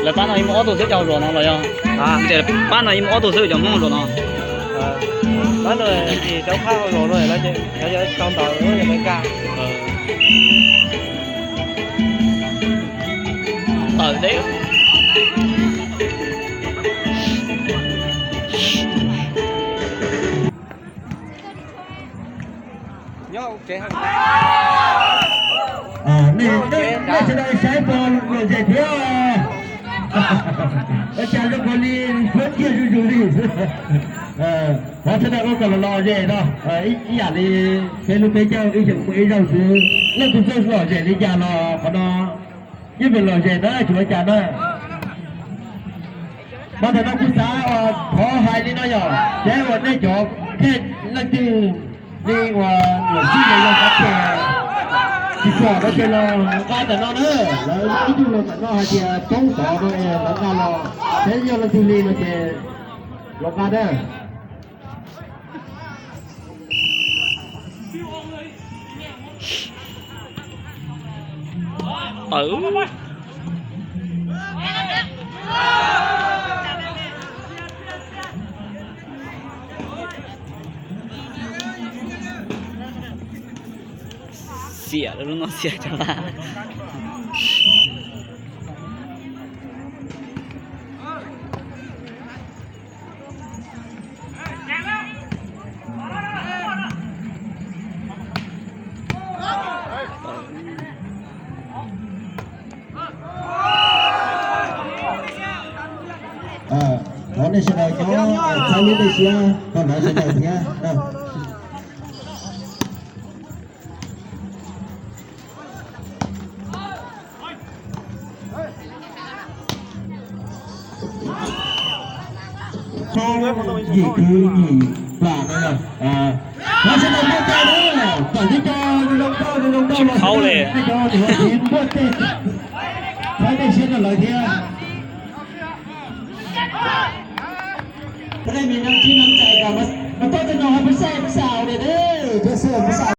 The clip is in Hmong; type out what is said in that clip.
Lawv pab no ib muaj ob tug xwb cov hauj lwm no los yog? Pab no ib muaj ob tug xwb cov Hmoob hauj lwm no. Pab no ces cov phab hauj lwm no lawv tsis tau ntawd, lawv nkag. Tawm deb. Nej sawv daws saib puas lom zem thiab? Ua cas zoo nkaus li khuab ntiag zuj zus li. Qhov sawv daws ua kom lom zem no, ib yam li peb lub peb caug ib xyoos muaj ib zaug xwb, leej twg txawj lom zem li cas los qhov no yeej meem lom zem na, tsis ua cas na. Mas ntawm no kuv xav thov hais li no yog, seb uas nej cov kheej leej twg li uas lom zem yog qhov tias tsis pom no ces los nqa ntawm no na, lawv ib tug los ntawm no hais tias poob tod no es lawv nqa los, seb yog leej twg li no ces los nqa na. Xiam lub no xiam cov laj. Thov nej sawv daws nyob txhawb lub npe siab rau lawv sawv daws thiab. Yim khwv yim plam no yog, thov sawv daws npaj teg na, kom tib co zoo nkauj zoo nkauj los sawv daws, nej cov niam txiv npaj teg, txhawb npe siab rau lawv thiab. Các em miền Nam Trung nắm chặt và nó, nó tốt cho nhau, không có sai, không sao, để đấy, để sửa, không sao.